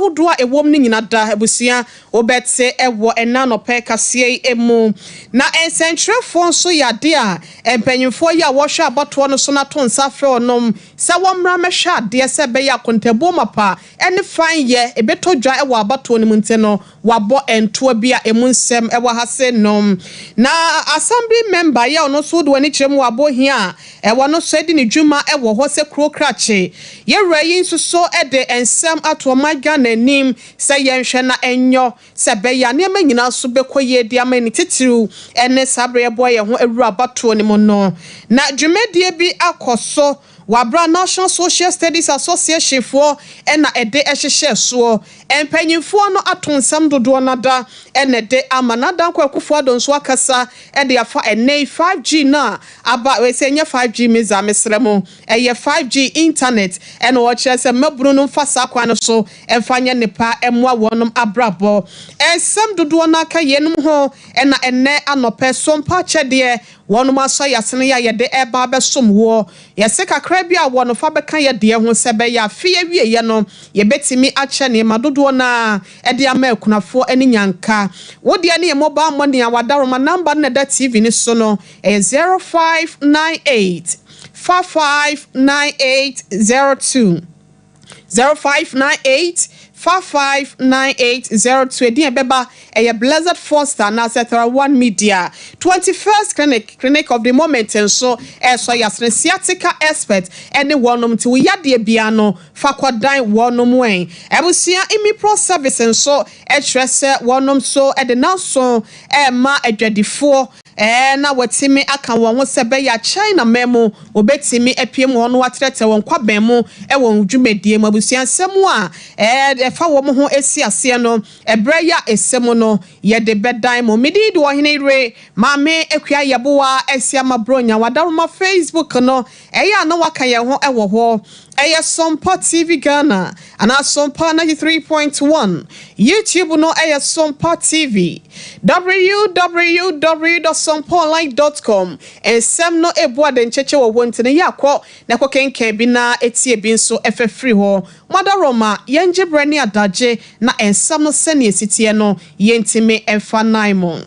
ahodoɔ a ɛwom no nyina da abusua wobɛte wɔ ɛnnɛ anɔpa kaseɛ yi mu. Na nsɛntwerɛfoɔ nso yɛ adeɛ a mpanyinfoɔ yi a wɔhwɛ abatoɔ no so no ato nsa afrɛ wɔnom sɛ wɔmmra mmɛhwɛ adeɛ sɛ ɛbɛyɛ akontabuo mapa ne fanyɛ ɛbɛtɔ dwa wɔ abatoɔ no mu nti no wɔabɔ ntoa bi a ɛmu nsɛm wɔ ha se nom. Na Assembly member yi a ɔno nso de w'ani kyerɛ mu wɔ Abohia a ɛwɔ no so adi ne dwuma wɔ hɔ sɛ kuro krakye. Yɛwura yi nso so de nsɛm ato ɔman Ghana anim sɛ yɛnhwɛ na ɛnyɔ sɛ ɛbɛyɛ a nneɛma nyinaa so bɛkɔ yie de ama ne titiriw ne saa berɛ yɛboa yɛn ho awura abatoɔ no mu no. Na dwumadie bi akɔ so wɔ abere a National Social Studies Association foɔ na ɛde hyehyɛ soɔ. Mpanyinfoɔ no ato nsɛm dodoɔ nada ɛna ɛde ama Nana Akufo-Addo nso akasa ɛde afa ɛnɛ 5G na aba wɔsɛ ɛnyɛ 5G miza, mesrɛ mo, ɛyɛ 5G internet, ɛna wɔkyerɛ sɛ mmabunu no mfa saa kwan no so ɛmfa nyɛ nipa ɛmoa wɔnom abrabɔ. Nsɛm dodoɔ no aka yɛnum ho ɛna ɛnɛ anɔpɛ sompa kyɛdeɛ wɔnom asɔ yasene yɛ a yɛde ɛba abɛsom woɔ. Yɛsɛ kakra bi a wɔn fa bɛka yɛ deɛ ho sɛ bɛyɛ afe awieɛ no yɛbɛtumi akyɛ nneɛma dodoɔ naa ɛde ama akunafoɔ ne nyanka. Wodeɛ ne yɛ mobile money a wadaroma number no na ɛda TV ne so no, ɛyɛ 0598 559802, 0598 559802. Edin ɛbɛba ɛyɛ Blessed Foster anaasɛ Thera One Media. 21st Clinic, clinic of the moment nso ɛsɔ yasene sciatica expert ɛne wɔnom nti woyadeɛ bia no fa kɔdan wɔnom. Wɛn abusua Imipro Service nso ɛkyerɛ sɛ wɔnom nso ɛde nanso ɛɛma adwadifoɔ na wɔtumi aka wɔn ho sɛ bɛyɛ China man mu wɔbɛtumi apue mu hɔ no watrɛtrɛ wɔn kwabɛn mu ɛwɔ dwumadie mu. Abusua, nsɛm a ɛfa wɔn ho esi aseɛ no, ɛbrɛ yɛ a ɛsɛ mu no yɛde bɛdan mu. Midi de ɔhene yere Maame Akua Yɛboa asi ama Bronya. Wadaroma Facebook no ɛyɛ a na waka yɛn ho ɛwɔ hɔ, ɛyɛ Sompa TV Ghana anaa Sompa 93.1. YouTube no ɛyɛ Sompa TV, www.sompaonline.com. Nsɛm no ebu ade nkyɛkyɛ wɔ hɔ nti no yɛ akɔ na ɛkɔ kenkan bi na etie bi nso ɛfɛ firi hɔ. Madaroma yɛngye berɛ ne adagye na nsɛm no sɛnea esiteɛ no yɛntumi ɛmfa nan mu.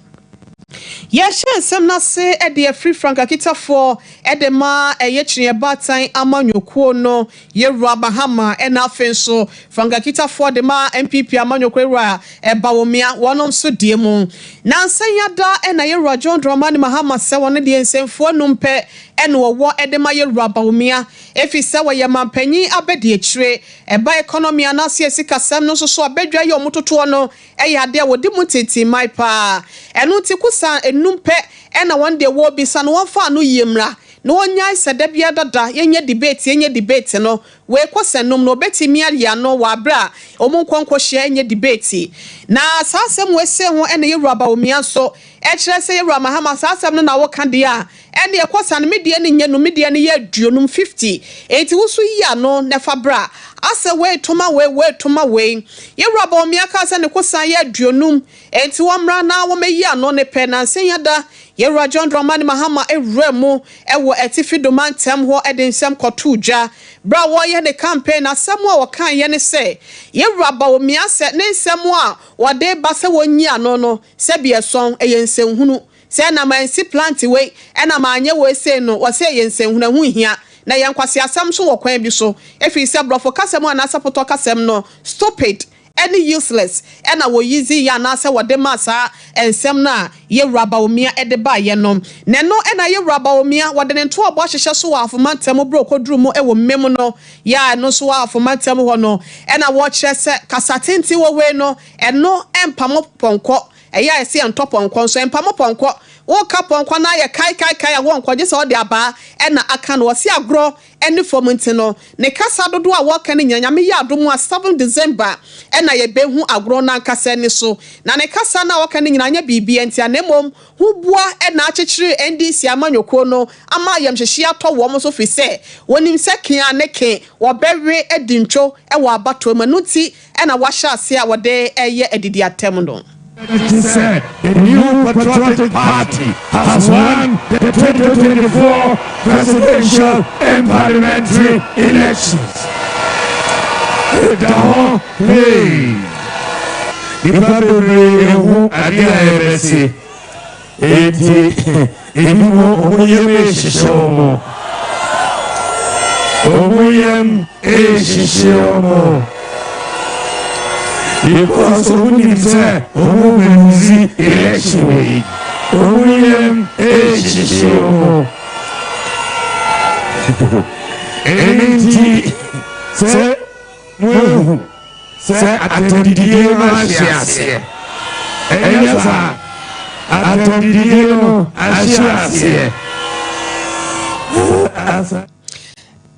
Yɛhyɛ nsɛm no ase de afiri frankakitafoɔ de ma ɛyɛ kyerɛ baatan amanyɔkuo no yɛwura Mahama, ɛna afei nso frankakitafoɔ de ma NPP amanyɔkuo ewura Bawumia wɔnom nso die mu. Nansa yada ɛna yɛwura John Dramani Mahama sɛ wɔn deɛ nsɛmfoɔ num pɛ ɛna wɔwɔ de ma yɛwura Bawumia, efi sɛ wɔyɛ mampanyin abɛdi akyire ɛba economy anaasɛ esikasɛm no nso so abɛdwa yɛ ɔmo totoɔ no ɛyɛ adeɛ a wɔde mu tete man paa. Ɛno nti kusa enum pɛ ɛna wɔn deɛ wɔrebisa no wɔmfa ano yie mmra na wɔnyae sɛ da bia dada yɛnyɛ debate, yɛnyɛ debate no. Wei kɔsɛ num na obetumi ayɛ ano wɔ abere a wɔn nkɔnkɔhyia nyɛ debate. Na saa asɛm wɔ ese ho ɛna yɛwura Bawumia nso ɛkyerɛ sɛ yɛwura Mahama saa asɛm no na wɔka deɛ a ɛne ɛkɔsa no medeɛ no nyɛ no medeɛ no yɛ 50, 50, enti woso yi ano na fa bra asɛ wei toma wei, wei toma wei. Yɛwura Bawumia kaa sɛ ne kosa yɛ 50, enti wɔmmra na wɔmɛyi ano ne pɛ. Nansa yada yɛwura John Dramani Mahama ewura mu ɛwɔ Atifi Doma ntɛm hɔ ɛde nsɛm kɔtoo dwa bere a wɔreyɛ ne campaign. Asɛm a wɔka yɛ ne sɛ yɛwura Bawumia sɛ ne nsɛm a wɔde ba sɛ wɔnyi ano no sɛbi ɛsɔn ɛyɛ nsɛnhunu sɛ ɛna ma nsi plant wei ɛna ma anyɛ wei sei no, wɔsɛ ɛyɛ nsɛnhunu, ɛho hia na yɛn nkwasi asɛm nso wɔ kwan bi so, efiri sɛ borɔfo kasɛm anaasɛ potɔ kasɛm no stupid ɛne useless ɛna wɔyi zi yɛ anaasɛ wɔde ma saa nsɛm no a yɛwura Bawumia ɛde baayɛ no. Na ɛno ɛna yɛwura Bawumia wɔde ne ntoabɔ ahyehyɛ so wɔ afoma ntɛm berɛ ɔkɔduru mu ɛwɔ mmem no yɛ a ɛno nso wɔ afoma ntɛm hɔ no ɛna wɔkyerɛ sɛ kasa tenten wɔ wei no ɛno ɛmpamo pɔnkɔ. Ɛyɛ a ɛsɛ yɛntɔ pɔnkɔ nso ɛmpamo pɔnkɔ. Wɔka pɔnkɔ no ayɛ kae kae kae a wɔnkɔ gye sɛ ɔde abaa ɛna aka no. Wɔsi agorɔ ɛne fam nti no ne kasa dodoɔ a wɔka no nyina Nyame yɛ adom a 7 December ɛna yɛbɛhu agorɔ no ankasa ani so. Na ne kasa no a wɔka no nyina nyɛ biribi nti a na mmom ho ɛna akyekyere NDC amanyɔkuo no ama ayamhyehye atɔ wɔn so, fi sɛ wɔnim sɛ kea ne ke wɔbɛwe adi ntwo ɛwɔ abatoɔ mu. Ɛno nti ɛna wahyɛ ase a wɔde ɛyɛ adidi atɛm no. It said the New Patriotic Party has won the 2024 presidential and parliamentary elections. Ɛda hɔ hwee. Nnipa bebree nhu adeɛ a ɛrebɛsi. Enti ebinom wɔn yam rehyehye wɔn. Wɔn yam rehyehye wɔn. Because wɔn nim sɛ wɔn bɛ lose election wei. Wɔn yam rehyehye wɔn. Ɛno nti sɛ moahu sɛ atɛmdidie no ahye aseɛ. Ɛnyɛ saa, atɛmdidie no ahye aseɛ. Asa.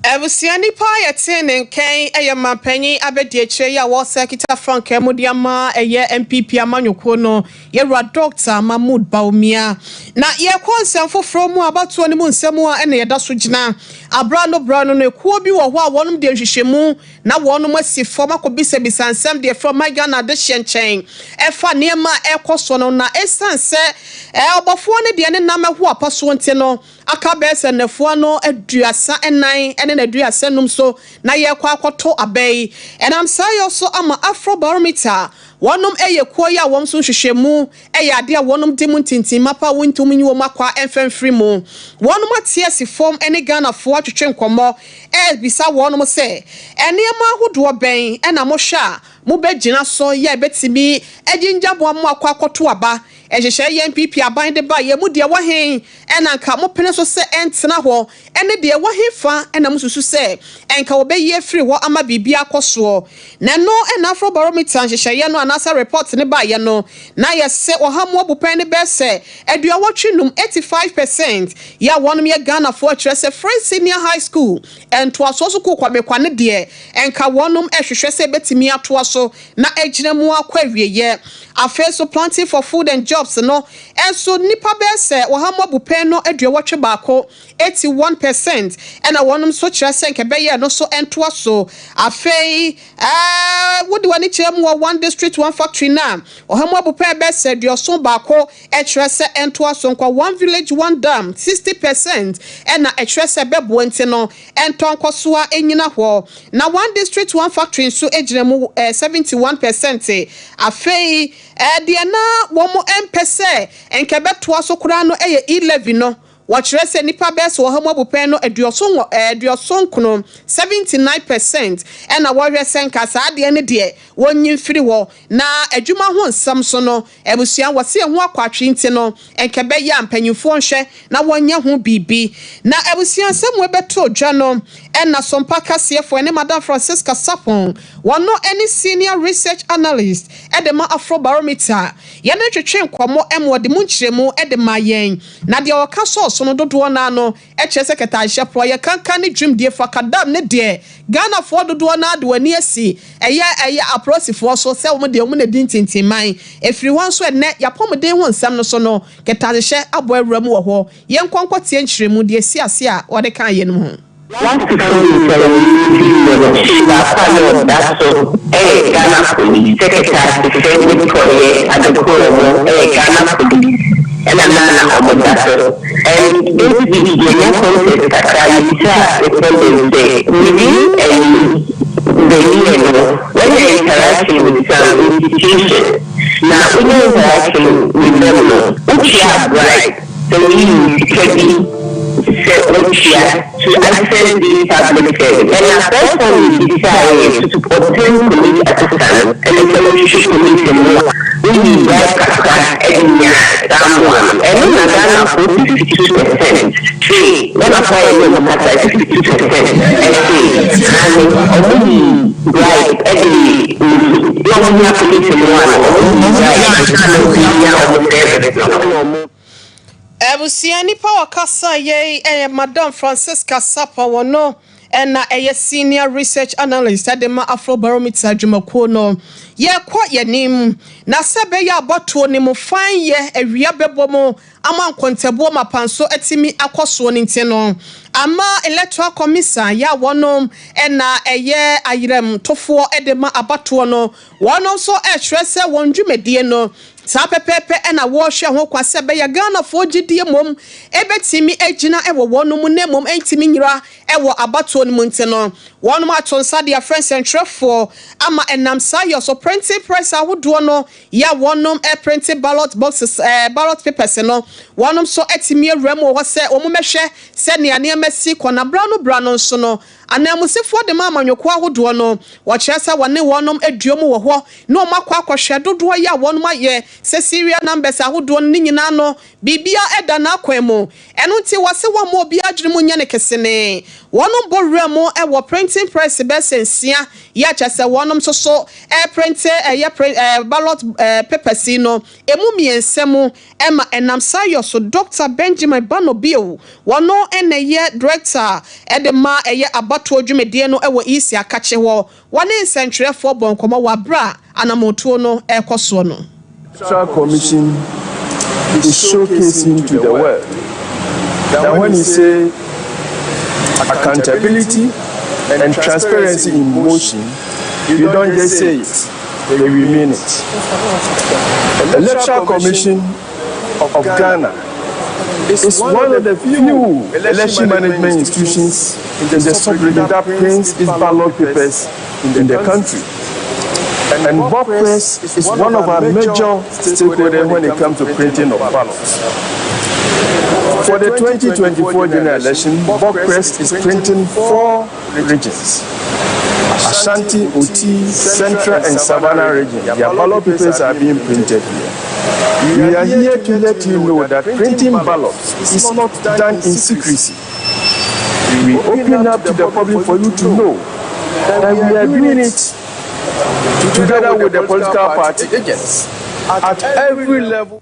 Abusua nipa a yɛtee ne nkɛn yɛ manpanyin abadiakyire yi a wɔsa kita frankaa mu de ama ɛyɛ NPP amanyɔkuo no, Yɛwura Dɔkta Mahmood Bawumia. Na yɛkɔ nsɛm foforɔ mu a, abatoɔ no mu nsɛm a ɛna yɛda so gyina abra no bra no no, ekuo bi wɔ hɔ a wɔnom deɛ nhwehwɛmu na wɔnom asi fam akɔbisabisa nsɛm deɛ ɛfiri ɔman Ghana adehyeɛ nkyɛn ɛfa nneɛma a ɛrekɔ soɔ no, na ɛsiane sɛ ɔbɔfoɔ no deɛ ne nam ɛho apasoɔ nti no, Aka bɛyɛ sɛ nnafua no 34 ne n'aduasa num so na yɛrekɔ akɔto aba yi. Ɛnam saa yɔ so ama Afrobarometer, wɔnom yɛ kuo yi a wɔn nso nhwehwɛmu yɛ adeɛ a wɔnom de mu ntintim mapa a wontum nyi wɔn akwa mfa mfiri mu. Wɔnom ate asi fam ne Ghanafoɔ atwetwe nkɔmmɔ rebisa wɔnom sɛ, nneɛma ahodoɔ bɛn na mohwɛ a mobɛgyina so yɛ a ɛbɛtumi agyingya mo ama moakɔ akɔto aba? Nhyehyɛe yi NPP aban de bae yi mu deɛ ɛwɔ he na anka mopene so sɛ ɛntena hɔ, ɛne deɛ ɛwɔ he fa na mosusu sɛ ɛnka wɔbɛyi afiri hɔ ama biribi akɔ soɔ? Na ɛno na Afrobarometer nhyehyɛeɛ no anaasɛ report no baeɛ no, na yɛse ɔha mu abupɛn no bɛyɛ sɛ 85, 85%, yɛ a wɔnom yɛ Ghanafoɔ kyerɛ sɛ Free Senior High School ntoasoɔ sukuu kwamekwa no deɛ ɛnka wɔnom hwehwɛ sɛ ɛbɛtumi atoa so na agyina mu akɔ awieɛ. Afei nso Planting for Food and Jobs no nso nnipa bɛyɛ sɛ ɔha mu abupɛn no 81, 81%, ɛna wɔnom nso kyerɛ sɛ nka ɛbɛyɛ ɛno nso ntoa so. Afei wode w'ani kyerɛ mu wɔ One District One Factory no a, ɔha mu abupɛn bɛyɛ sɛ 71 kyerɛ sɛ ɛntoa so nkɔ. One Village One Dam, 60%, ɛna ɛkyerɛ sɛ ɛbɛboa nti no ɛntɔ nkɔso a ɛnyina hɔ. Na One District One Factory nso gyina mu 71%. Afei deɛ na wɔmpɛ sɛ nka ɛbɛtoa so koraa no yɛ E-Levy no. Wɔkyerɛ sɛ nnipa bɛyɛ sɛ ɔha mu abupɛn no 79, 79%, na wɔhwɛ sɛ nka saa adeɛ no deɛ wɔnyi mfiri hɔ. Na adwuma ho nsɛm so no, abusua wɔse ɛho akwaatwe nti no, nka ɛbɛyɛ a mpanyimfoɔ nhwɛ na wɔnyɛ ho biribi. Na abusua nsɛm wei bɛtoo dwa no, ɛna Sompa kaseɛfoɔ ne Madam Francisca Sarpong, wɔno ne Senior Research Analyst de ma Afrobarometer, yɛne no twetwee nkɔmmɔ ma ɔde mu nkyerɛmu de maa yɛn. Na deɛ ɔka sɔɔ so no dodoɔ no ara no kyerɛ sɛ kɛtɛasehyɛ porɔeɛ kankan ne dwumdie fa kadam ne deɛ Ghanafoɔ dodoɔ no ara de wɔn ani asi ɛyɛ ɛyɛ apolisifoɔ so sɛ wɔn deɛ wɔn na ɛdi ntintinman. Ɛfiri hɔ nso ɛnnɛ y'apɔmuden ho nsɛm no so no kɛtɛasehyɛ abɔ awura mu wɔ hɔ. Yɛnkɔ nkɔtie nkyerɛmu deɛ ɛsi ase a wɔde kaa yeinom ho. One sika mu nsɛm yi yɛ no hye baako a na ɔda so yɛ Ghana Police sɛkɛtɛ asesɛ ne prɔyɛ adekorɔ no yɛ Ghana Police ɛna na na ɔmo da so and this week yɛnya contest kakra yɛbisaa respondents sɛ within ɛyi the year no wanya interaction with some institution na wonya interaction with them no wotua bribe sɛ woyii sika bi sɛ wotua to access this public service. Ɛna first time mebisaeɛ yɛ to obtain police assistance ɛne sɛ wohwehwɛ police mmoa, woyii bribe kakra de nyaa saa mmoa no. Ɛno na Ghanafoɔ 52% see, Ghanafoɔ a yɛne wɔn kasaeɛ 52% see aane ɔmo yii bribe de na ɔmo hia police mmoa no ɔmo yii bribe ansa na ɔmo nya ɔmo service no. Abusua nipa a ɔkasa yei yɛ Madam Francisca Sarpong, ɔno na ɛyɛ Senior Research Analyst de ma Afrobarometer dwumakuo no. Yɛrekɔ yɛn anim, na sɛ ɛbɛyɛ a abatoɔ no mu fann yɛ awia bɛbɔ mu ama nkontabuo mapa nso atumi akɔ soɔ no nti no, ama Electoral Commission yɛ a wɔnom na ɛyɛ ayerɛmtofoɔ de ma abatoɔ no, wɔn nso rekyerɛ sɛ wɔn dwumadie no. Saa pɛpɛɛpɛ na wɔrehwɛ ho kwa sɛ ɛbɛyɛ Ghanafoɔ gyidie mmom ɛbɛtumi agyina wɔ wɔn mu na mmom ɛntumi nyera wɔ abatoɔ no mu nti no, wɔnom ato nsa de afrɛ nsɛntwerɛfoɔ ama ɛnam saa yɔ so printing press ahodoɔ no yɛ a wɔnom printe ballot boxes ɛɛ ballot papers no, wɔnom nso atumi awura mu wɔ hɔ sɛ wɔn mmɛhwɛ sɛnea nneɛma si kɔ na bra no bra no nso no Ananmusifoɔ de ma amanyɔkuo ahodoɔ no, wɔkyerɛ sɛ wɔne wɔnom aduo mu wɔ hɔ na wɔn akɔ akɔhwɛ dodoɔ yi a wɔnom ayɛ sɛ serial numbers ahodoɔ no ne nyinaa no biribiara da n'akwan mu. Ɛno nti wɔse wɔmma obiara adwene mu nyɛ no kesenee. Wɔnom bɔ wura mu wɔ printing press bɛyɛ sɛ nsia yi a kyerɛ sɛ wɔnom nso so reprinte ɛyɛ ballot papers yi no ɛmu mmiɛnsa mu Ɛma ɛnam saa yɔ so Dɔkta Benjamin Banno bio, wɔno na ɛyɛ Director de ma ɛyɛ abatoɔ dwumadie no wɔ EC Akakye hɔ. Wɔne nsɛntwerɛfoɔ bɔɔ nkɔmmɔ wɔ aberɛ a anammɔntuo no rekɔ soɔ no. Electoral Commission is showcasing to the world that when you say accountability and transparency in motion, you don't just say it, but we mean it. Electoral Commission of Ghana is one of the few election management institutions in the sub-region that prints its ballot papers in the country. And Bokpress is one of our major stakeholders when it comes to printing of ballots. For the 2024 general election, Bokpress is printing 4 regions: Ashanti, Oti, Central and Savannah region. Their ballot papers are being printed here. We are here to let you know that printing ballots is not done in secrecy. We open up to the public for you to know that we are doing it together with the political party agents at every level.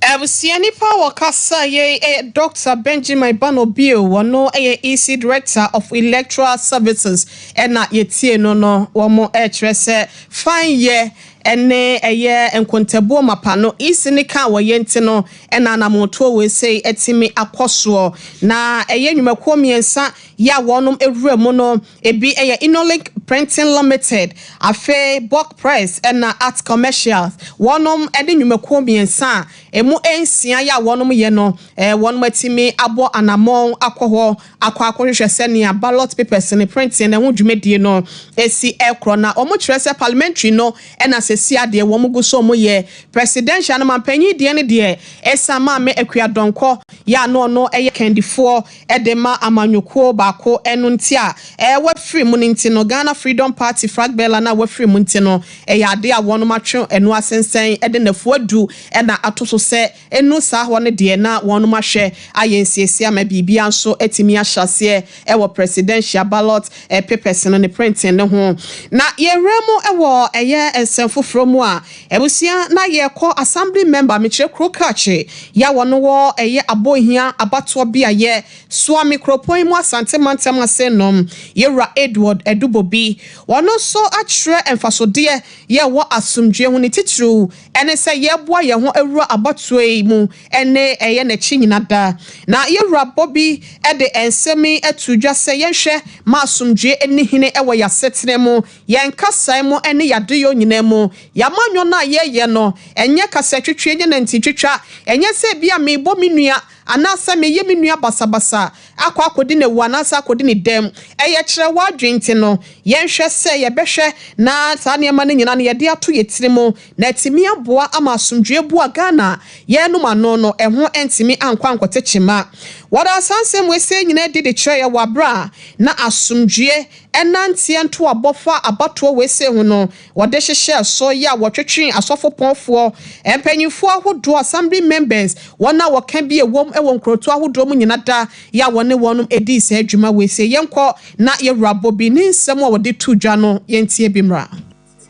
Abusua nipa a wɔkasa yɛ yɛ Dr. Benjamin Banobio, wɔno yɛ EC Director of Electoral Services, ɛna yɛtie no, wɔn ɛrekyerɛ sɛ fanyɛ ɛne ɛyɛ nkontabuo mapa no EC ne ka wɔyɛ nti no ɛna anamotoɔ wei sei ɛtumi akɔ soɔ. Na ɛyɛ nnwumakuo mmiɛnsa yɛ a wɔnom ewura mu no, ebi ɛyɛ Inolink Printing Limited, afei Bulk Press ɛna Art Commercials. Wɔnom ɛde nnwumakuo mmiɛnsa a emu nsia yɛ a wɔnom yɛ no, wɔnom atumi abɔ anammɔn akɔ hɔ akɔ akɔhwehwɛ sɛnea ballot papers ne printing ne ho dwumadie no esi ɛkorɔ. Na wɔn kyerɛ sɛ parliamentary no ɛna sɛsi adeɛ wɔn gu so wɔn yɛ presidential no, mampanyin deɛ no deɛ, ɛsan Maame Akua Dɔnkɔ yɛ ano ɔno ɛyɛ kandifoɔ ɛde ma amanyɔkuo baako ɛno nti a wafiri mu no nti no, Ghana Freedom Party flag bearer na wafiri mu nti no, ɛyɛ adeɛ a wɔnom atwe ɛno asensɛn ɛde n'afuo adu ɛna ato so sɛ ɛnu saa hɔ no deɛ na wɔnom ahwɛ ayɛ nsiesie ama biribia nso atumi ahyɛ aseɛ ɛwɔ presidential ballot papers no ne printing ne ho. Na yɛwura mu ɛwɔ ɛyɛ nsɛm foforɔ mu a, abusua, na yɛkɔ assembly member, mekyerɛ kuro kakye yɛ a wɔno wɔ ɛyɛ Abohia abatoɔ bi a yɛ Suame kuropɔn mu, Asante mantam ase nom, yɛwura Edward Adubobi, wɔno nso akyerɛ mfasodeɛ yɛ wɔ asomdwe ho, ne titiriw ɛne sɛ yɛboa yɛn ho awura abatoɔ yi mu ɛne ɛyɛ n'akyi nyina da. Na yɛwura Bɔbi ɛde nsɛm yi ato dwa sɛ yɛnhwɛ ma asomdwe ani hene ɛwɔ yɛasetena mu, yɛn kasae mu ɛne yɛadeyɔ nyinaa mu. Yɛamanyɔ no a yɛyɛ no, ɛnyɛ kasatwitwi, ɛnyɛ nantitwitwa, ɛnyɛ sɛ bi a meebɔ me nua anaasɛ meyɛ me nua basabasa akɔ akɔdi n'awu anaasɛ akɔdi ne dɛm. Ɛyɛ kyerɛ w'adwene nti no, yɛnhwɛ sɛ yɛbɛhwɛ na saa nneɛma no nyinaa no yɛde ato yɛ tiri mu na atumi aboa ama asomdwe bu a Ghana yɛnom ano no ɛho ntumi ankɔ ankɔte kyema. Wɔde asansɛm wei nyinaa di de kyerɛ yɛ wɔ abere a na asomdwe ɛnanteɛ nto abɔfa abatoɔ wei ho no, wɔde hyehyɛ so yɛ a wɔtwetwe asɔfopɔnfoɔ, mpanyinfoɔ ahodoɔ, assembly members, wɔn a wɔka bi ɛwɔm ɛwɔ nkurotoɔ ahodoɔ mu nyina da yɛ a wɔne wɔn edi saa adwuma wei sɛ. Yɛnkɔ na yɛwura Bɔbi ne nsɛm a wɔde to dwa no, yɛntie bi mmra.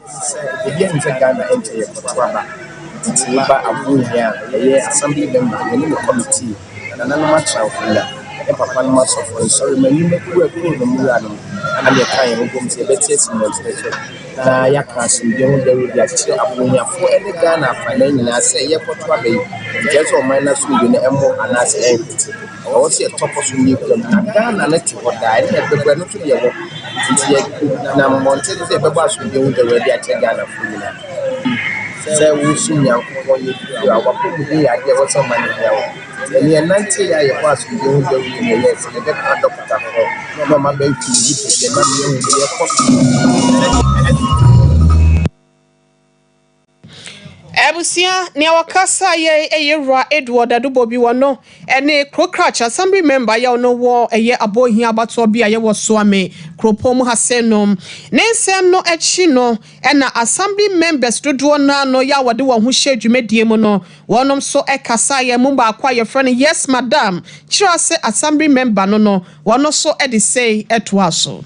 Sɛ obi anim sɛ Ghana ɛnkyɛ yɛ kɔto aba, titiri ba Abohia a ɛyɛ assembly member, yɛne ne committee, nananom atena nkonnwa, ne papa nom asɔfo, nsɔre ma nnwumakuo akuo no nwura no ana yɛka yɛn ho bom sɛ yɛbɛte asi mmɔntene so na yɛaka asomdwe ho dawuro de akyerɛ Abohiafoɔ ne Ghana afanan nyinaa sɛ yɛkɔto aba yi, nkyerɛ sɛ ɔman no asomdwe no ɛmmɔ anaasɛ ɛnhwete. Ɛwɔ sɛ yɛtɔ kɔ so ne yɛkura mu na Ghana no te hɔ daa, ɛne na ɛbɛbɔ ɛno nso deɛ wɔ nti yɛnam mmɔnten sɛ yɛbɛbɔ asomdwe ho dawuro de akyerɛ Ghanafoɔ nyinaa. Sɛ wosom Nyankopɔn yɛ firi a, w'apɔmuden yɛ adeɛ a ɛwɔ sɛ ɔma no hia wo. Nti ɛno yɛnanteeɛ a yɛkɔɔ asomdwoeɛ ho dawuro na yɛyɛɛ sɛ yɛbɛka adɔkotafoɔ na wɔn abɛhwɛ yɛn nipadua no ama yɛahu deɛ ɛrekɔ so. Abusua, nea ɔkasa yɛ ɛyɛ Wura Edward Adubobi wɔ no ɛne Kuro Krakye Assembly Member yɛ ɔno wɔ ɛyɛ Abohia abatoɔ bi a yɛwɔ Suame kuropɔn mu ha sɛ nom. Ne nsɛm no akyi no ɛna Assembly Members dodoɔ no ara no yɛ a wɔde wɔn ho hyɛ dwumadie mu no wɔnom nso ɛkasa yɛ mu baako a yɛfrɛ no Yes Madam kyerɛ ase Assembly Member no no Wɔn nso de sei toaa so.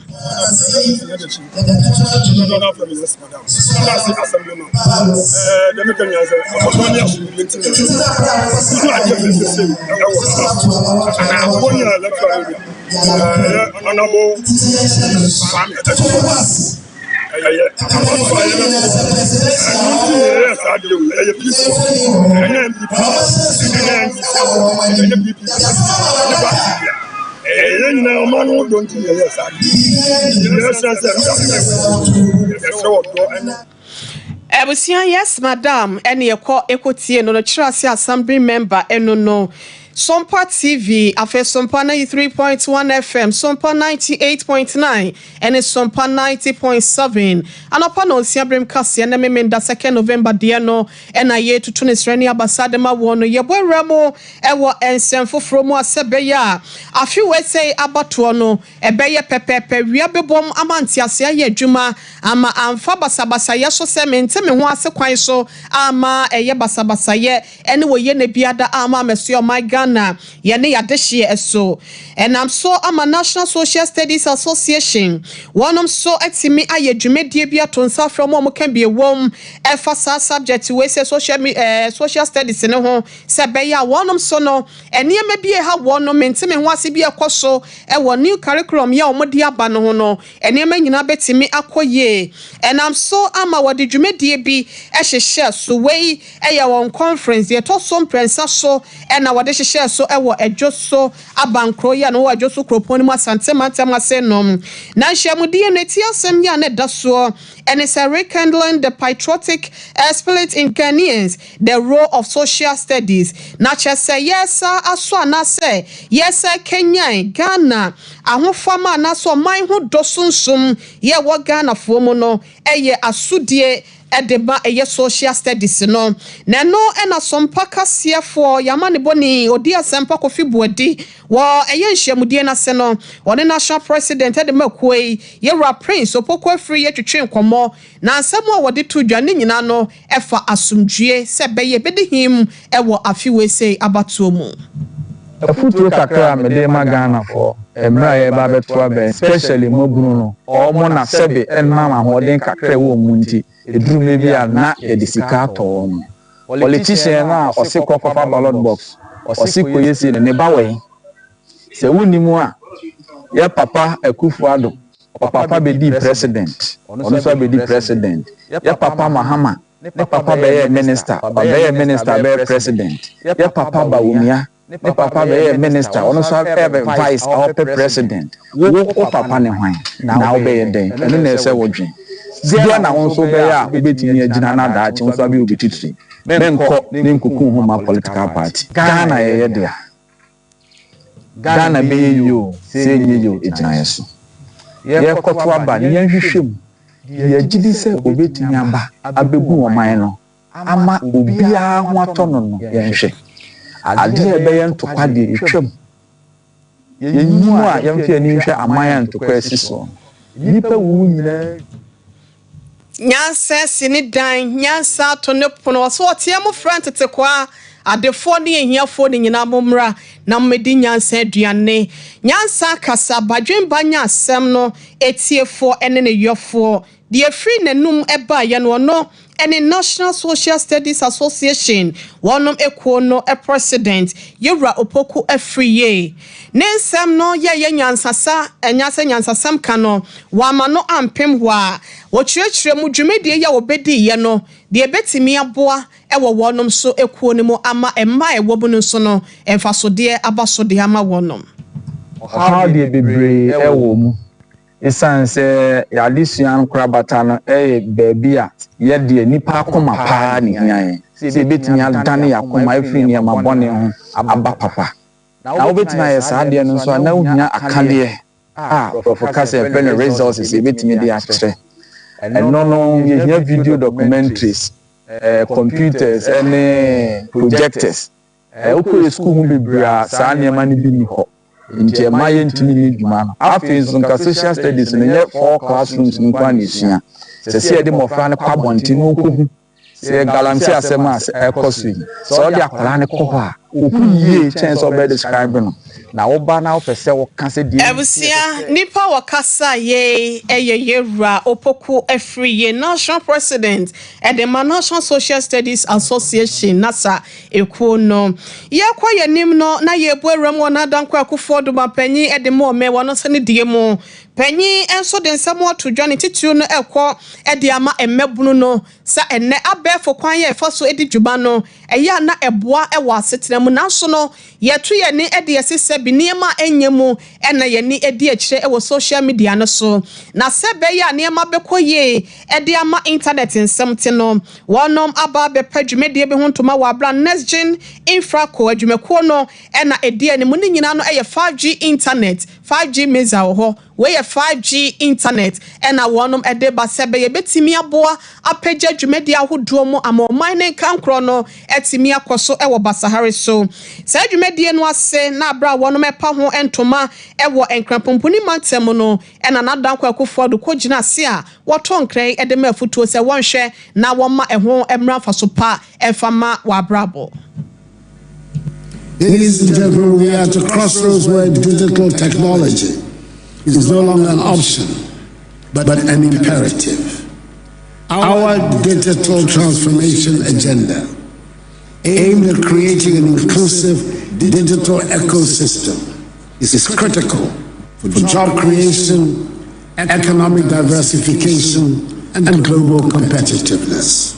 Ɛyɛ abatoɔ a yɛbɛto. Ɛno nti na yɛyɛ saa adeɛ wei. Ɛyɛ peaceful. Ɛnyɛ NPP, ɛnyɛ NDC, ɛnyɛ PPP, ɛnyɛ party bia. Ɛyɛ yɛn nyinaa ɔman no ho dɔ nti na yɛyɛ saa adeɛ. Yɛsrɛ sɛ yɛsrɛ ɔdɔ ɛne. Abusua yes madam ɛne yɛkɔ ɛkɔ tie no no kyerɛ ase assembly member ɛno no Sompa TV afei Sompa 93.1 FM Sompa 98.9 ɛne Sompa 90.7 anɔpa nɔnsia berem kaseɛ ne Memenda 2nd November deɛ no ɛna yɛtutu ne srɛ ne abasa de ma wɔn no yɛbɔ awura mu ɛwɔ nsɛm foforɔ mu a sɛ bɛyɛ a afe wei sɛi abatoɔ no Ɛbɛyɛ pɛpɛɛpɛ, wia bɛbom ama ntease ayɛ adwuma, ama amfa basabasayɛ so sɛ mente me ho ase kwan so amma ɛyɛ basabasayɛ ɛne wɔ yɛnɛ biada amma ammɛsoɛ ɔman Ghana yɛne yɛadehyeɛ so. Ɛnam so ama National Social Studies Association wɔnom so atumi ayɛ dwumadie bi ato nsa afrɛ wɔn a wɔka bi ɛwom ɛfa saa subject wei sɛ social, eh, social studies no ho sɛ ɛbɛyɛ a wɔnom so no Nneɛma bi a ɛha wɔn no, mente-me-ho-ase bi a ɛkɔ so wɔ New Curriculum yi a wɔde aba no ho no, nneɛma nyinaa bɛtumi akɔ yie. Ɛnam so ama wɔde dwumadie bi hyehyɛɛ so. Wei yɛ wɔn conference deɛ ɛtɔ so mprɛnsa so na wɔde hyehyɛɛ so wɔ Adwoso abankuro yi a na ɛwɔ Adwoso kuropɔn no mu Asante mantam ase no. Na nhyiamudie no ti asɛm yi a na ɛda soɔ ne sɛ Rekindling the Patriotic Spirit in Ghanaians, The Role of Social Studies, na kyerɛ sɛ yɛresa asɔ anaasɛ yɛresa akanyan Ghana ahofama anaasɛ ɔman ho dɔ sunsum yɛ ɛwɔ Ghanafoɔ mu no yɛ asodie de ma ɛyɛ Social Studies no. Na ɛno na Sompa kaseɛfoɔ, yɛn amanebɔni, Odi Asɛmpa Kofi Boadi wɔ ɛyɛ nhyiamudie no ase no, ɔne National President de ma kuo yi, Yɛwura Prince Opoku Afriyie twetwee nkɔmmɔ na nsɛm a wɔde to dwa ne nyinaa no ɛfa asomdwie sɛ ɛbɛyɛ ɛbɛdi him wɔ afe wei sei abatoɔ mu. Afutuo kakra a mede rema Ghanafoɔ mmerɛ a yɛreba abɛto aba yi, especially mmabunu no, wɔn na sɛbe ɛnam ahoɔden kakra a ɛwɔ wɔn mu nti, ɛduru mmerɛ bi a na yɛde sika atɔ wɔn. Politician no a ɔse kɔ kɔfa ballot box, ɔse kɔyɛ sei no, ne ba wɔ he? Sɛ wonnim a, yɛ papa Akufo Addo, ɔpapa bɛdii president, ɔno nso abɛdi president. Yɛ papa Mahama, ne papa bɛyɛɛ minister, ɔbɛyɛɛ minister abɛyɛ president. Yɛ papa Bawumia, ne papa bɛyɛɛ minister, ɔno nso abɛyɛ vice a ɔpɛ president. Wo, wo papa ne hwan? Na wobɛyɛ dɛn? Ɛno na ɛsɛ wodwen. Deɛn na wo nso wobɛyɛ a wobɛtumi agyina na daakye wo nso abɛyɛ obi titire? Menkɔ ne nkuku ho mma political party. Ghana yɛyɛ dea. Ghana bɛyɛ yie o, sɛ ɛnyɛ yie o, ɛgyina yɛn so. Yɛrekɔto aba no, yɛnhwehwɛ mu. Deɛ yɛgye di sɛ ɔbɛtumi aba abɛbu ɔman no ama obiara ho atɔ no no, yɛnhwɛ. Adeɛ a ɛbɛyɛ ntokwa deɛ, ɛtwam. Yɛnyi mu a, yɛmfa yɛn ani nhwɛ aman a ntokwa asi soɔ no. Nnipa wuwu nyinaa. Nyansa asi ne dan, nyansa ato ne pono. Ɔse ɔteɛ mo frɛ ntetekwaa, adefoɔ ne ahiafoɔ ne nyinaa mommra na mommɛdi nyansa aduane. Nyansa kasa, badwemba nya asɛm no atiefoɔ ne ne yɔfoɔ. Deɛ ɛfiri n'anum baeɛ no ɔno ne National Social Studies Association wɔnom ekuo no president, Yewura Opoku Afriyie. Ne nsɛm no yɛeɛ nyansasa, ɛnyɛ sɛ nyansasɛm ka no, wamma no ampem hɔ a. Wɔkyerɛkyerɛ mu dwumadie yi a wɔbɛdiiɛ no, deɛ ɛbɛtumi aboa wɔ wɔnom so ekuo no mu ama mma a ɛwɔ mu no nso no mfasodeɛ aba so de ama wɔnom. Ɔhaw deɛ bebree wɔ mu. Esiane sɛ yɛn adesua nkorabata no yɛ baabi a yɛdeɛ nnipa akoma paa na ehia yɛn, sɛ yɛbɛtumi adane yɛn akoma afiri nneɛma bɔne ho aba papa. Na wobɛtumi ayɛ saa adeɛ no nso a, na wohia akadeɛ a borɔfo kasa yɛfrɛ no resources yɛbɛtumi de akyerɛ. Ɛno no yɛhia video documentaries, computers ne projectors. Wokɔ yɛ sukuu mu bebree a saa nneɛma no bi nni hɔ nti ɛma yɛntumi nni dwuma no. Afei nso nka social studies no nyɛ four classrooms no nko ara na esua. Ɛsɛ sɛ yɛde mmɔfra no kɔ abɔnten na wɔkɔhu sɛ galamsey asɛm a ɛkɔ so yi. Sɛ wɔde akwadaa no kɔ hɔ a, ɔhu yie kyɛn sɛ wɔbɛ describe no. Na woba na wopɛ sɛ woka sɛ deɛ nti ɛsɛ Abusua, sɛ. nipa a wɔkasa yei yɛ Yɛwura Opoku Afriyie, National President de ma National Social Studies Association, NASA, ekuo no. Yɛrekɔ yɛn anim no, na yɛrebu awuram wɔ Nana Dankwa Akufo-Addo Manpanyin de ma ɔmɛ wɔ no nsa ne deɛ mu. Panyin nso de nsɛm ato dwa, ne titiriw no rekɔ de ama mmabunu no sɛ ɛnnɛ abɛɛfo kwan a yɛfa so di dwuma no, ɛyɛ a na ɛboa wɔ asetena mu. Nanso no, yɛto yɛn ani de asi sɛ bi nneɛma a ɛnyɛ mu na yɛn ani di akyire wɔ social media no so. Na sɛ ɛbɛyɛ a nneɛma bɛkɔ yie de ama intanɛt nsɛm te no, wɔnom aba abɛpa dwumadie bi ho ntoma wɔ abere a NextGen InfraCo adwumakuo no na ɛdi anim. Ne nyinaa no yɛ 5G intanɛt, 5G missile wɔ hɔ. Wei yɛ 5G intanɛt na wɔnom de ba sɛ ɛbɛyɛ ɛbɛtumi aboa apagya dwumadie ahodoɔ mu ama ɔman ne nkankorɔ no atumi akɔ so wɔ basahare so. Saa dwumadie no ase na berɛ a wɔnom repa ho ntoma wɔ Nkrampɔmpuni mantam mu no na Nana Dankwa Akufo-Addo kɔgyina ase a wɔtɔ nkra yi de ma afutuo sɛ wɔnhwɛ na wɔmma ɛho mmra mfaso pa mfa ma wɔn abrabɔ. Ladies and gentlemen, we are at a crossroads where digital technology is no longer an option, but an imperative. Our digital transformation agenda, aimed at creating an inclusive digital ecosystem, is critical for job creation, economic diversification, and global competitiveness.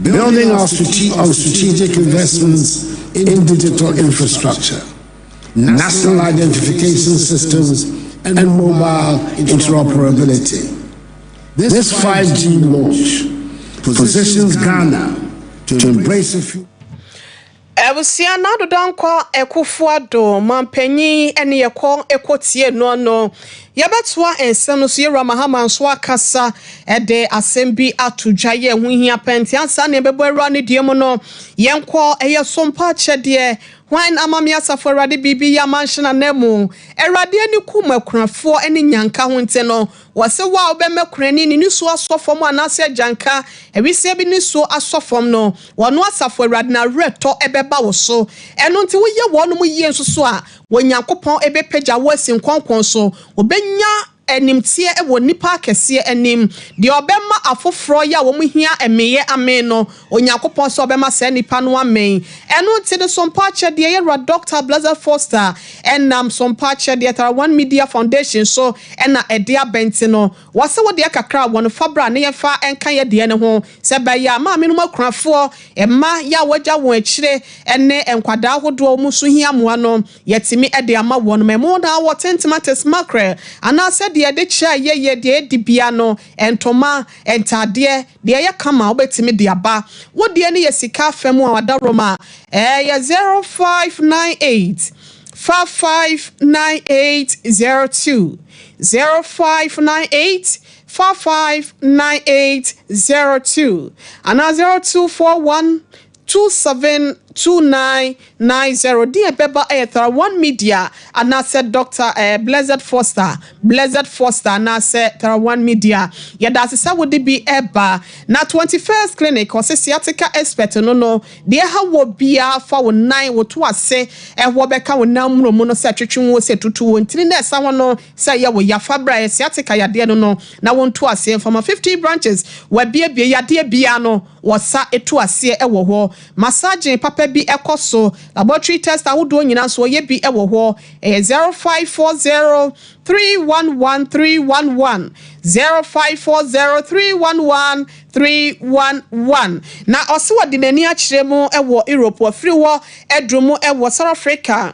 Building our strate- on strategic investments in digital infrastructure, national identification systems, and mobile interoperability. This 5G launch positions Ghana to embrace a future. Abusua Nado Dankwa Akufo Addo manpanyin ne yɛkɔ kɔ tie noɔ no. Yɛbɛtoa nsɛm no so. Yɛwura Mahama nso akasa de asɛm bi ato dwa yɛ ɛho hia paa nti ansa na yɛbɛbɔ awura ne deɛ mu no yɛnkɔ ɛyɛ sompa akyɛdeɛ. Hwan ama me asafo Awurade biribi yɛ ama nhyɛ n'ananmu? Awurade ani kum akunafoɔ ne nnyanka ho nti no Wɔse wo a wobɛma kunani ne nisuo asɔ fam anaasɛ agyanka awisiaa bi nisuo asɔ fam no, wɔno Asafo Awurade no awerɛtɔ bɛba wo so. Ɛno nti woyɛ wɔnom yie nso so a, Onyankopɔn bɛpagya wo asi nkɔnkɔn so, wobɛnya animteɛ wɔ nnipa akɛseɛ anim. Deɛ ɔbɛma afoforɔ yɛ a wɔn hia mmeeɛ amee no, Onyankopɔn sɛ ɔbɛma saa nipa no amee. Ɛno nti no Sompa Akyɛdeɛ Yɛwura Dɔkta Blessed Foster nam Sompa Akyɛdeɛ Tarawan Media Foundation so na ɛde aba nti no, wɔse wo deɛ kakra a wɔn fa bra na yɛmfa nka yɛ deɛ no ho sɛ ɛbɛyɛ a maame nom akunafoɔ, mma yɛ a wɔagya wɔn akyire ne nkwadaa ahodoɔ a wɔn nso hia mmoa no yɛatumi de ama wɔn. Ɛmo na wɔ tentemates mackerel anaasɛ deɛ yɛde kyɛ a yɛyɛ deɛ yɛdi bia no, ntoma, ntaadeɛ, Deɛ ɛyɛ kama a wobɛtumi de aba. Wo deɛ no yɛ sika afa mu a adaworoma ɛyɛ 0598 559802, 0598 559802 anaa 0241 272990 Din a ɛbɛba yɛ Tarawan Media anaasɛ Dɔkta eh, Blessed Foster, Blessed Foster anaasɛ Tarawan Media. Yɛda ase sɛ wode bi reba. Na 21st Clinic, ɔse sciatica expert no no, deɛ ɛha wɔ biara fa wo nan, wo to ase, ɛhoɔ bɛka wo nan mmuro mu no sɛ twetwe wo, sɛ tutu wo ntini na ɛsa ho no, sɛ ɛyɛ wo ya, fa bra, ɛyɛ sciatica yadeɛ no no, na wonto aseɛ mfa ma 15 branches, wɔabiebie yadeɛ biara no. Wɔsa tu aseɛ wɔ hɔ. Massaging papa bi kɔ so. Laboratory test ahodoɔ nyinaa nso wɔyɛ bi wɔ hɔ. Ɛyɛ 0540 311 311, 0540 311 311. Na ɔse wɔde n'ani akyerɛ mu wɔ Europe, wafiri hɔ aduru mu wɔ South Africa.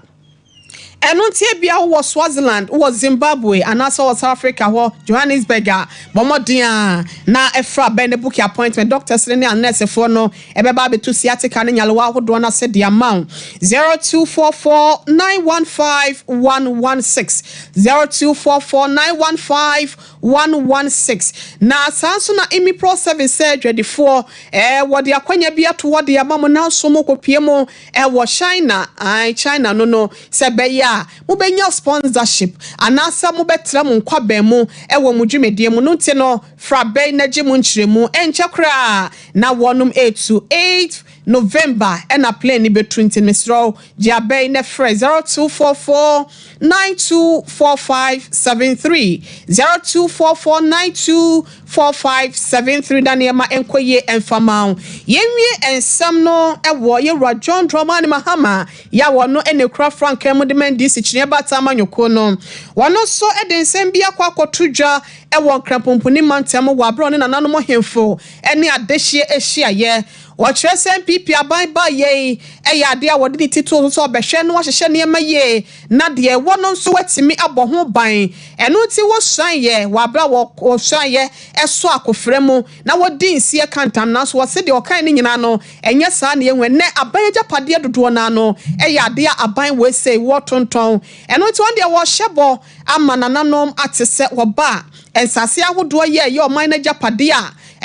Ɛno nti ebia wowɔ Swaziland, wowɔ Zimbabwe, anaasɛ wɔ South Africa hɔ, Johannesburg a, bɔ mmɔden a na fra bɛn na book appointment. Doctors no ne anɛɛsefoɔ no ɛbɛba abɛtu sciatica ne nyarewa ahodoɔ no ase de ama wo. 0244 915 116, 0244 915 116. Na saa nso na Imipro Service sɛ adwadifoɔ, ɛɛ, wɔde akwanya bi ato hɔ de ama mo nanso mokɔpue mu ɛwɔ China, ae, China no no, sɛ ɛbɛyɛ a mobɛnya sponsorship anaasɛ mobɛtra mo nkwaban mu wɔ mo dwumadie mu no nti no, fra bɛn na gye mo nkyerɛmu. Ɛnkyɛ koraa na wɔnom retu, 8th November na plane no bɛtu nti mesrɛ wo gye abɛn na frɛ 0244 924573, 0244 92 4573 na nneɛma nkɔ yie mfa ma wo. Yɛnwie nsɛm no wɔ Yɛwura John Dramani Mahama yi a ɔno na ɛkura frankaa mu de ma NDC Kyiniiɛ Baatan Amanyɔkuo no. Ɔno nso de nsɛm bi akɔ akɔto dwa wɔ Nkrapumpuni mantam wɔ aberɛ a ɔne nananom ahemfo ne adehyeɛ hyiaeɛ. Wɔkyerɛ sɛ NPP aban baeɛ yi yɛ adeɛ a wɔde ne ti too so sɛ ɔbɛhwɛ na wahyehyɛ nneɛma yie na deɛ ɛwɔ no nso watumi abɔ ho ban. Ɛno nti wɔsuaeɛ wɔ aberɛ a wɔsuaeɛ sɔ akofrɛ mu na wɔdi nseɛ ka ntam nanso wɔse deɛ ɔkaeɛ no nyinaa no ɛnyɛ saa na yɛhu. Ɛnnɛ aban agyapadeɛ dodoɔ no ara no yɛ adeɛ a aban wei sei wɔtontɔn. Ɛno nti wɔn deɛ wɔhyɛ bɔ ama nananom ate sɛ wɔba a nsase ahodoɔ yɛ ɛyɛ ɔman no agyapadeɛ a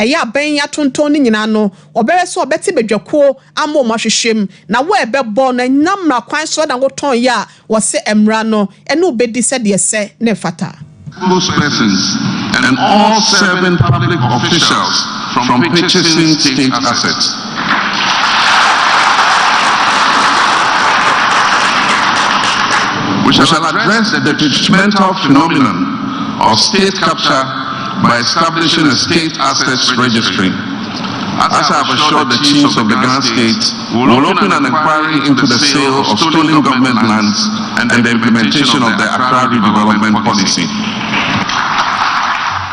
ɛyɛ aban yi atontɔn no nyinaa no, wɔbɛhwɛ sɛ wɔbɛte badwakuo ama wɔn ahwehwɛ mu, na wo a ɛbɛbɔ no, ɛnam mmara kwan so na wotɔn yɛ a, wɔse mmara no ne wo bɛdi sɛdeɛ ɛsɛ na ɛfata. Spokespersons and all serving public officials from purchasing state assets. We shall address the detrimental phenomenon of state capture by establishing a state assets registry. As I have assured the chiefs of the Ghana state, we will open an inquiry into the sale of stolen government lands and the implementation of the Accra redevelopment policy.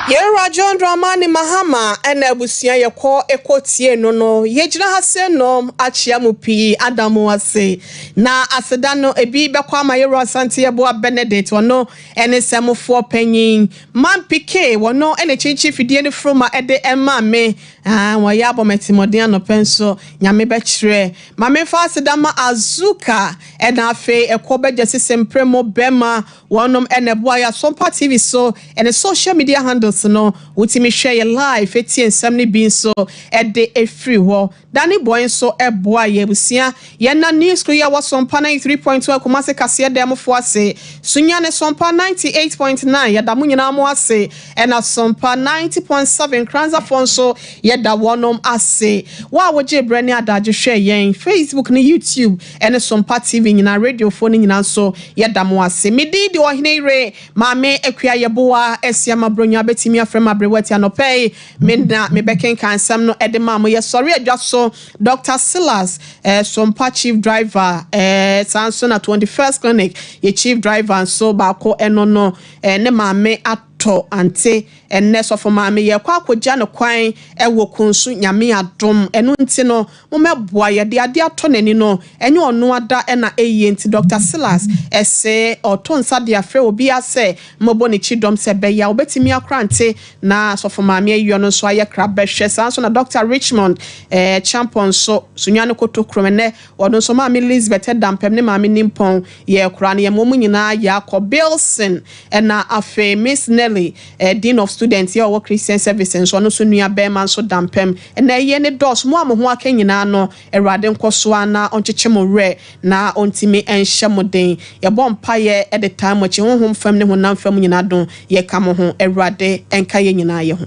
Yɛwura John Dramani Mahama ɛna abusua yɛkɔ ɛkɔ tie no no yɛgyina ha sɛ nom akyea mo pii ada mo ase na aseda no ebi bɛkɔ ama yɛwura Asante Yeboah Benedict ɔno ɛne sɛmofoɔ panyin Man PK wɔno na ɛkyinkyin fidie no foro ma ɛde ɛma me aah wɔyɛ abɔ me atirimuɔden anɔpɛ nso Nyame bɛkyerɛ ma me mfa aseda ma Azuka ɛna afei ɛkɔ bɛgya sisi mprɛ mo bɛma wɔnom ɛna ɛboa yɛ Asɔmpa TV so ɛne social media handles no wotumi hwɛ yɛ live ɛtie nsɛm no bi nso ɛde ɛfiri hɔ Danny Boy nso boa yɛn abusua. Yɛn na News Crew yi a wɔ Sompa 93.1 Kumasi kaseɛ dan mu foɔ ase. Sunyani Sompa 98.9 yɛda mo nyinaa mo ase. Ɛna Sompa 90.7 Kranza foɔ nso yɛda wɔnom ase. Wo a wogyee berɛ ne adagye hwɛɛ yɛn Facebook ne YouTube ɛne Sompa TV nyinaa radio foɔ no nyinaa nso yɛda mo ase. Me din de Ɔhene Yere Maame Akua Yeboah Asiamah Bronyah bɛtumi afrɛ me aberewa ti anɔpa yi. Me na mebɛkenkan nsɛm no de maa mo. Yɛsɔre adwa so, Doctor Silas, eh, Sompa chief driver, eh, saa nso na 21st Clinic yɛ chief driver nso baako ɛno no, eh, ne maame atɔ ante. Ɛnnɛ sɔfo maame yɛrekɔ akɔgya no kwan wɔ Kunsu, Nyame adom. Ɛno nti no, Mommɛboa, yɛde adeɛ atɔ n'ani no, ɛnyɛ ɔno ada na ɛyie nti Doctor Silas se ɔreto nsa de afrɛ obiara sɛ mmɔbɔ ne kyidɔm sɛ ɛbɛyɛ a ɔbɛtumi akora nte na Sɔfo Maame Ayuo no nso ayɛ kra bɛhwɛ. Saa nso na Doctor Richmond Kyampɔn nso, Sunyani Kotokurom, ɛnnɛ ɔno nso Maame Lizbeth Dampem ne Maame Nimpɔn yɛrekora no, yɛma wɔn nyinaa yɛ akɔ. Bilson ɛna afei Miss Nelly, Dean of Students yɛ ɔwɔ Christian Service nso, ɔno nso nua bɛɛma nso Dampem. Ɛna ɛyɛ ne dɔɔso, mo a mo ho aka nyinaa no, Awurade nkɔ so ara na ɔnkyekye mo werɛ na ɔntumi nhyɛ mo den. Yɛbɔ mpaeɛ de taa mo akyi, honhom fam ne honam fam nyinaa do, yɛka mo ho. Awurade nka yɛn nyinaa yɛ ho.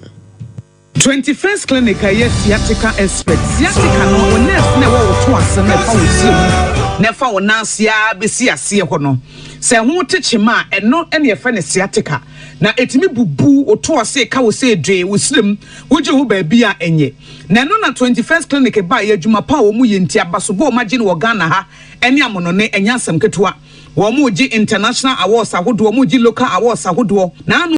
21st Clinic a ɛyɛ sciatica expert. Sciatica no, wo nerves no a ɛwɔ wo to ase no a ɛfa wo srɛ mu na ɛfa wo nan ase ara bɛsi aseɛ hɔ no, sɛ ɛho te kyema a, ɛno na yɛfrɛ no sciatica. Na ɛtumi bubu wo to ase, ɛka wo sɛ dwee, wo srɛ mu, wogye ho baabi a ɛnyɛ. Na ɛno na 21st Clinic baeɛ, adwuma pa a wɔyɛ nti, abasobɔ a wɔagye no wɔ Ghana ha ne amonone, ɛnyɛ asɛm ketewa. Wɔregye international awards ahodoɔ, wɔregye local awards ahodoɔ. Na ano.